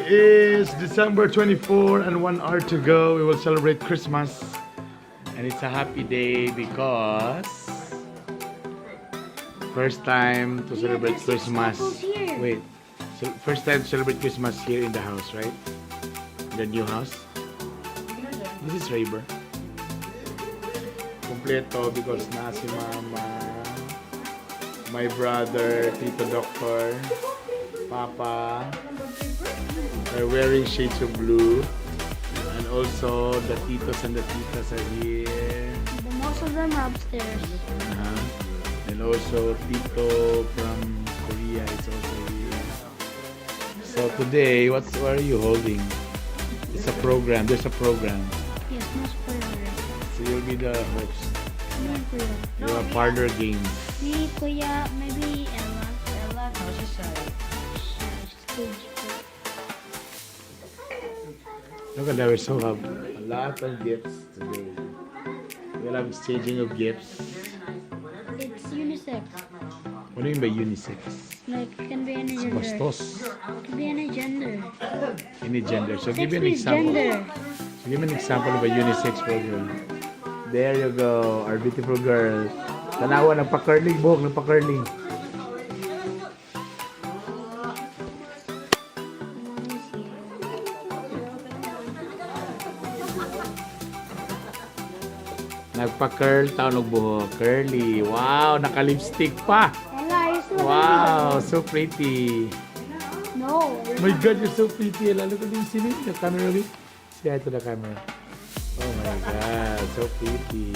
is December 24 and 1 hour to go. We will celebrate Christmas. And it's a happy day because first time to celebrate There's six Christmas. couples here. Wait. So first time to celebrate Christmas here in the house, right? The new house. This is Rayber. Kompleto because na si Mama, my brother, Tito Doctor, Papa, are wearing shades of blue. And also, the titos and the titas are here. But most of them are upstairs. And also, Tito from Korea is also here. So today, what are you holding? It's a program. There's a program. Yes, no spoiler. So you'll be the host. Me and Kuya. You have parlor games. Me, Kuya, maybe Ella. Ella, no, she's shy. She's stage fright. Look at that, we so have a lot of gifts today. We'll have exchanging of gifts. It's unisex. What do you mean by unisex? Like, it can be any gender. Bastos. It can be any gender. Any gender. So Sex give me an means example. gender. So give me an example of a unisex program. There you go, our beautiful girl. Tanawa, nagpa-curling buhok, nagpa-curling. Mom is here. Nagpa-curl taon og buhok. Curly. Wow, naka-lipstick pa. Ella, are you still Wow, so pretty. No. My God, you're so pretty. Ella. Look at this. See me? The camera, look. Say hi to the camera. Oh my God, so pretty.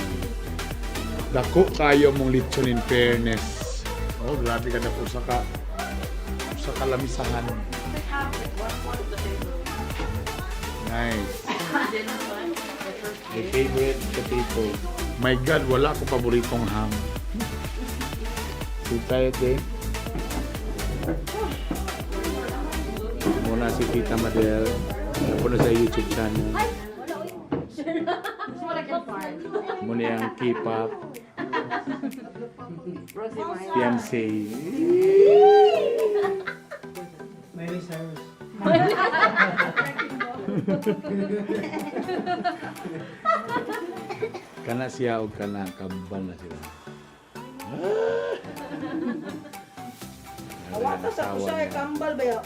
Dako kayo mong lechon, in fairness. Oh, grabe ka na po sa kalamisahan. Nice. My favorite potato. My God, wala ko paboritong ham. So try it, eh. Muna si Tita Madel. Ako na sa YouTube channel. Muna yung K-pop. Fiancé. Miley Cyrus. Kana siya o kana kambal na sila. Ah! Awa ka sa kusay, kambal ba ya?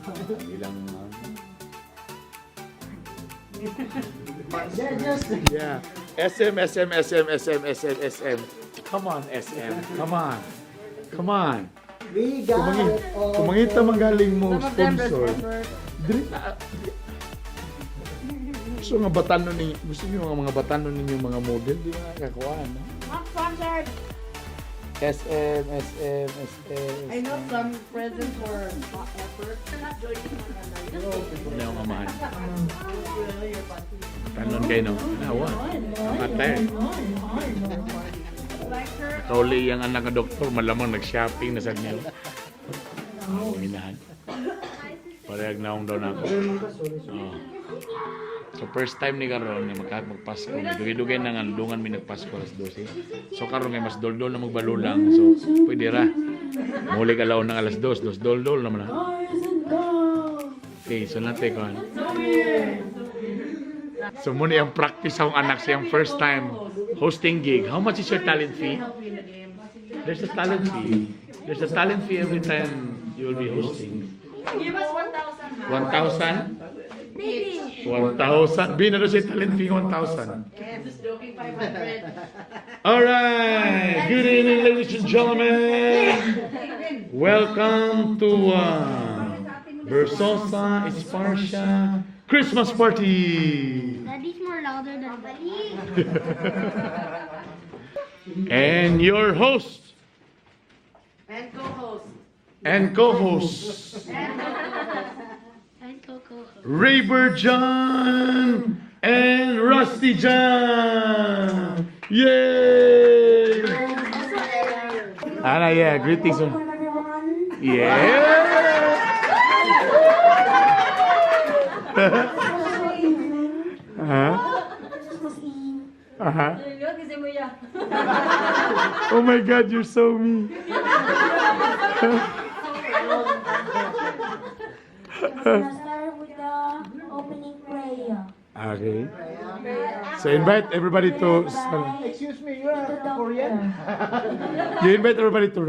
Ang ilang Yeah, just Yeah. SM SM SM SM SM SM. Come on, SM. Come on. Come on. We got Kumangi, it all. kumangita magaling mo Some of them dress sponsor. effort. Dili na. Gusto nga batanon ninyo, gusto niyo nga mga batanon ninyo mga model, di ba nakakuha, no? Not sponsored. SM, SM, SM. I know some present for effort. Not joining one another. Ano yung amahan? Tanon kayo, no? Nawa. Matay. Nakauli ang anak ng doktor, malamang nag-shopping na sa niyo. Ako hinahan. Parehag naong daw na ako. Oh. So first time ni karon nga magpasko. Dugay-dugay na nga dungan mi nagpasko alas 12. So karon nga mas doldol na magbalulang. So pwede ra. Muli ka laon ng alas 2, dos doldol naman na. Okay, so nate kon. So muna yung practice akong anak siyang first time hosting gig. How much is your talent fee? There's a talent fee. There's a talent fee every time you will be hosting. Give us 1,000. 1,000? Maybe. 1,000. Bin, ano siya talent fee 1,000? Just joking, 500. All right. Good evening, ladies and gentlemen. Welcome to Versosa Esparcia Christmas party. Daddy's more louder than me. And your host And co-host. And co-host, And Coco. Rayber John and Rusty John. Yay! Ana, yeah, greetings. Everyone. Yeah! Oh my God, you're so me. Gonna start with Okay. So invite everybody to Excuse me, you're a Korean? You invite everybody to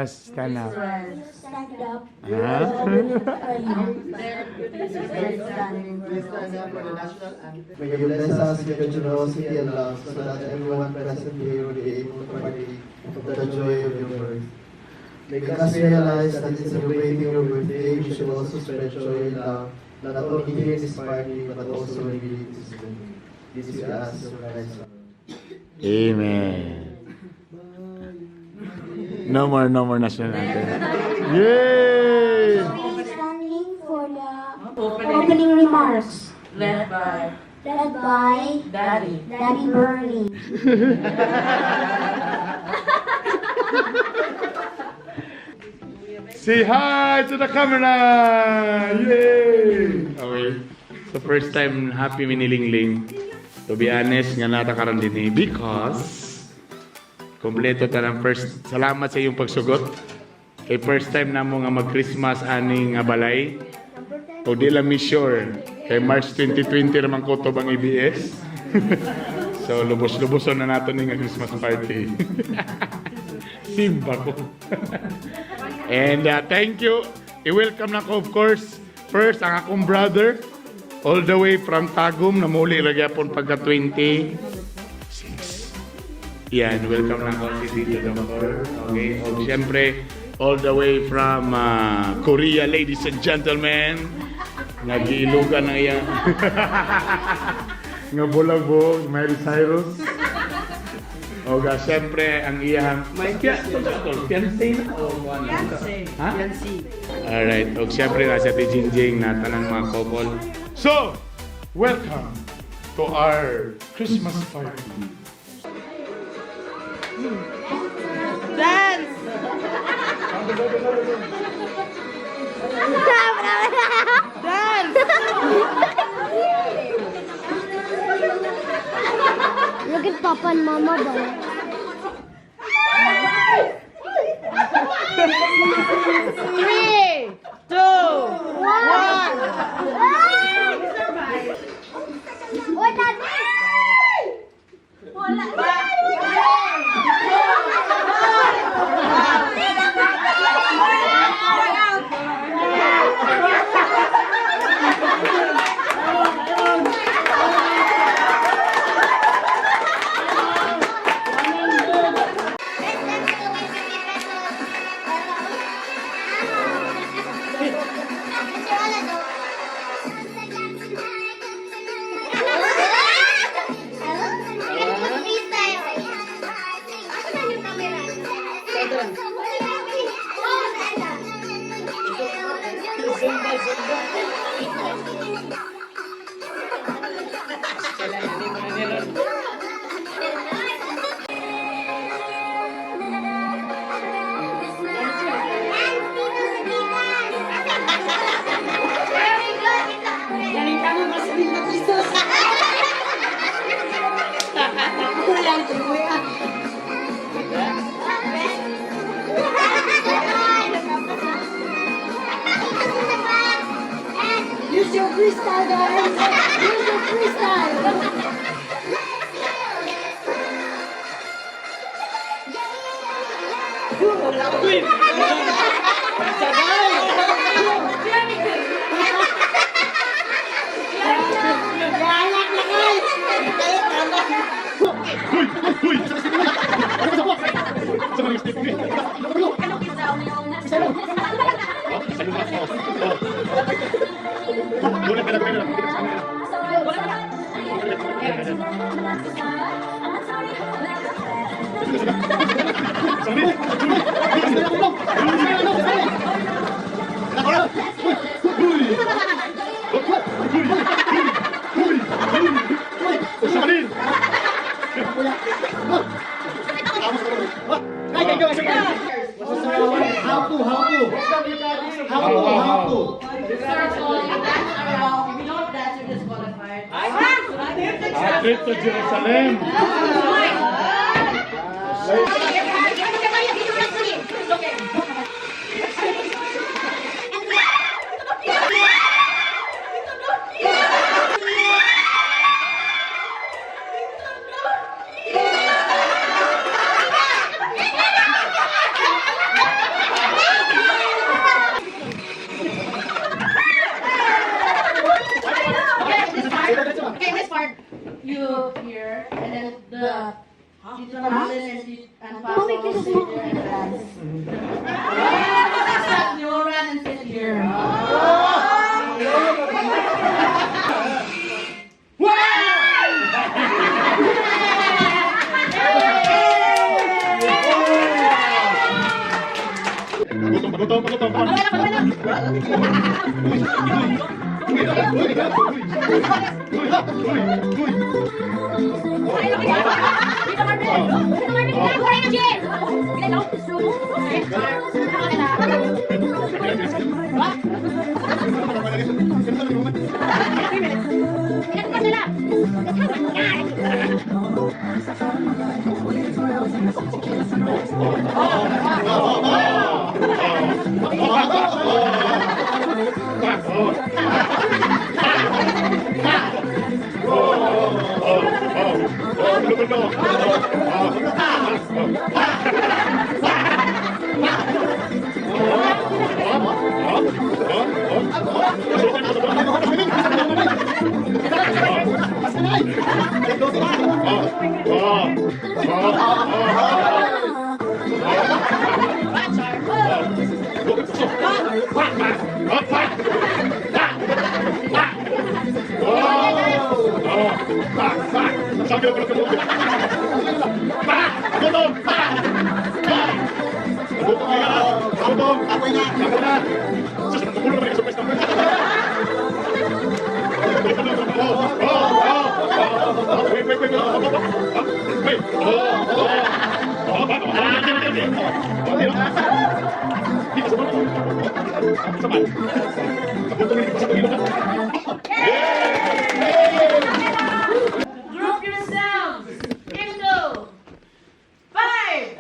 stand up. Stand up. Huh? Please stand up for the national anthem. May you bless us with your generosity and love so that everyone present here will be able to partake of the joy of your birth. Make us realize that in celebrating your birthday, we should also spread joy and love, not only here in this party, but also when we leave this room. This we ask through Christ our Lord. Amen. No more, no more national anthem. Yay! We standing for the opening remarks. Led by Led by Daddy. Daddy Bernie. Say hi to the camera! Yay! Okay. So first time happy mi ni Lingling. To be honest, nga nata karon din eh, because kompleto ta ng first. Salamat sa iyong pagsugot. Kay first time namo nga mag-Christmas ani nga balay. O di lang mi sure. Kay March 2020 raman kutob ang ABS. So lubos-luboson na nato ni nga Christmas party. Simba ko. And thank you. I-welcome na ko, of course, first ang akong brother, all the way from Tagum, namuli ra gyapon pagka 26. Yan, welcome na ko si Tito Doctor. Okay, og siyempre, all the way from Korea, ladies and gentlemen, nagiilugan ang iyang nga bulagbo, Mary Cyrus. Oga, siyempre, ang iyang may fiancé na o ano? Ha? Alright, og siyempre nasa ti Jingjing na tanang mga couple. So, welcome to our Christmas party. Dance! Dance! Look at Papa and Mama ba? Three, two, one. Wala! Wala! Use your freestyle, guys! Use your freestyle! How to, how to? How to, how to? Circle, you dance around. If you don't dance, you're disqualified. Trip to Jerusalem. You here, and then the Tita Madeline and Papa will sit here and dance. You will run and sit here. Gutom, gutom, gutom. Group yourselves into five.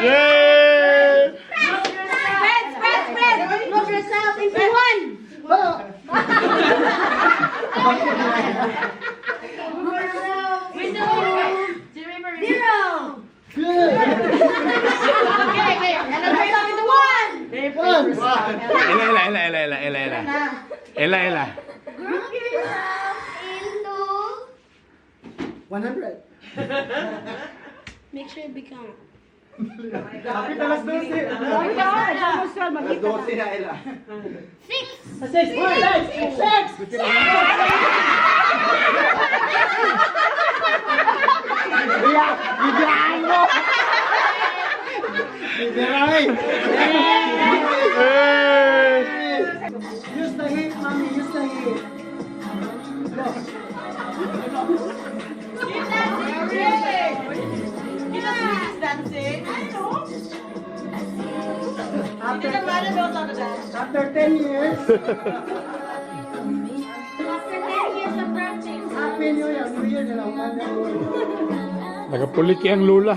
Yay! Spread, spread, spread! Group yourself into one! Group yourself into zero! Okay, and then group yourself into one! Ela, Ela, Ela, Ela, Ela, Ela, Ela. Ela, Ela. Group yourself into 100. Make sure you become. Happy alas 12. Alas 12 na, Ella. Six! Six! Six! Six! Biglaan mo! Bibiray! Hey! Use the heat, mommy. Use the heat. You just finish dancing. I know. After, Tita Madeline knows how to dance. after 10 years, After 10 years of practice. Happy New Year. New Year na lang. Nakapuliki ang lula.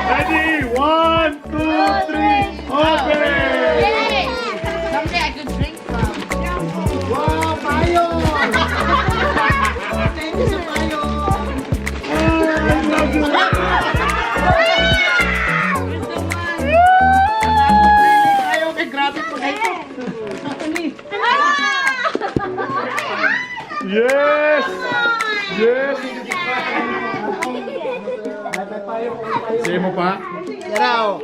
Ready? One, two, three, open! Yay! Something I could drink from. Wow, payo! Thank you sa payo! Ayaw kay grabe po kayo. Yes! Yes! May payo, may payo. Sige mo pa? Yaraw!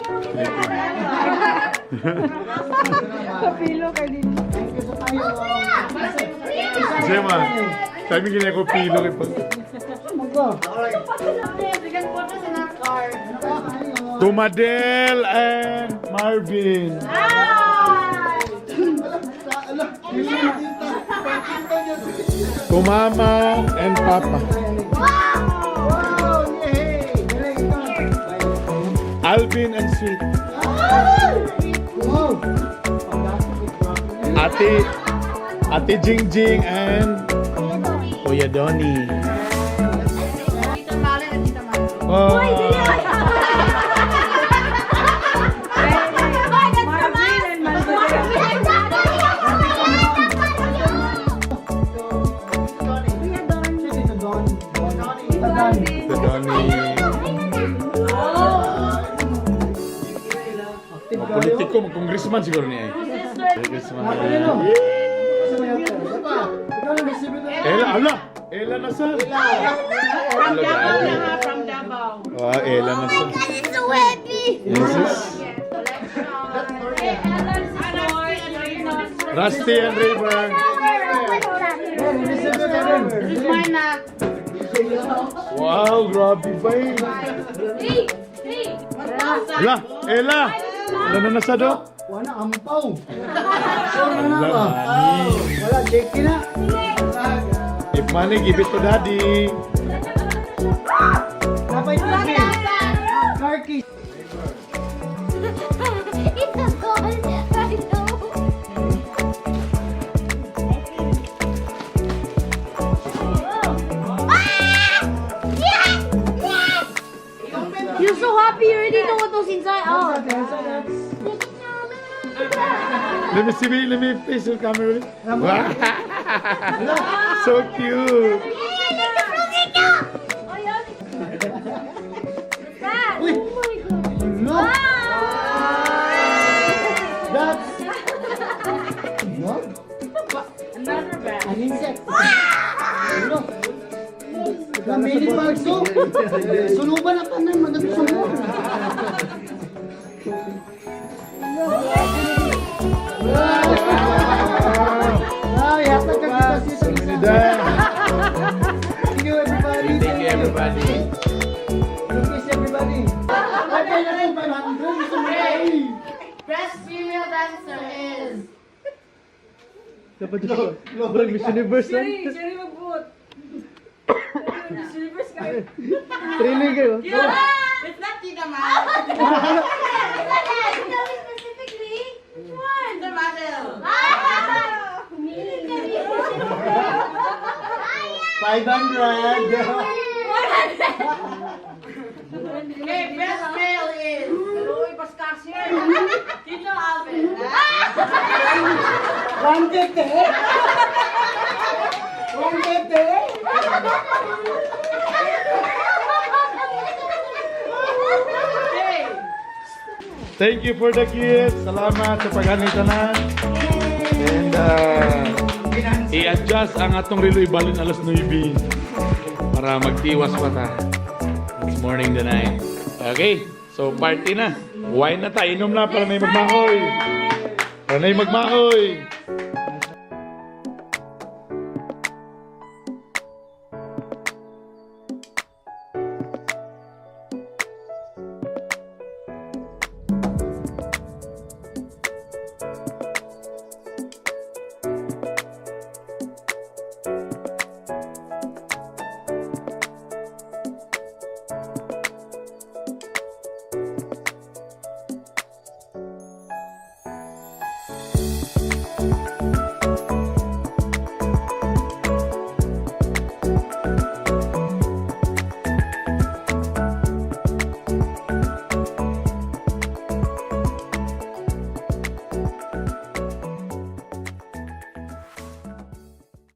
Thank you sa payo. Sige mo. Sabi ganyan ko pilo kay pag... We can put this in our car. Tumadel and Marvin. Ala, ala, tita, tita, niya. To Mama and Papa. Wow! Yay! Galing ito. Alvin and Sweet. Wow! Ate Jingjing and Kuya Donnie. Tita Malen at Tita Malen. Oh. Marvin and Marvin. Tito Don. Don. Tito Donnie. Active Mga kayo. politiko, mag-congressman siguro niya eh. Congressman. Ikaw na receive na. Ella, ala! Ella na sir! From Davao na ha, from Davao. Ah, Ella na sir. It's so happy. Yes, yes. Rusty and Rayburn. Receive na rin. This is mine na. Wow, grabe ba eh. Ala, Ella! Ano na nasa do? Wala, ampaw. Wala na Ala, ba? money. Wala, check na. If money, give it to Daddy. Napay ticket. Car key. It's a goal. I know. Ah! Yes! Yes! You're so happy. You already know what was inside. Oh. Let me see me, let me face your camera. Wow. So cute. Uy! Oh my God. Look! That's... No? Another bag. An insect. Ano? Many bags oh. Suluban na tanan, madami sumo. Ay, hasta ka kita sa isa. Thank you, everybody. Thank you, everybody. Thank you, everybody. Okay na rin, 500. Gusto mo na eh. Best female dancer is... Dapat Lobrang Miss Universe. Siri, Siri mag-vote. Miss Universe ka. Thrilling kayo. It's not Tita Malen. Tell me specifically. Which one? Tita Malen. Ah! 500! Okay, best male is... Uy, pas-cashier. Tito Alvin. 150! 150! Okay. Thank you for the gift. Salamat sa paghanita na. And i-adjust ang atong relo ibalin alas 9 para magtiwas pa ta. It's morning the night. Okay, so party na. Wine na ta, inom na para may magmahoy. Para may magmahoy.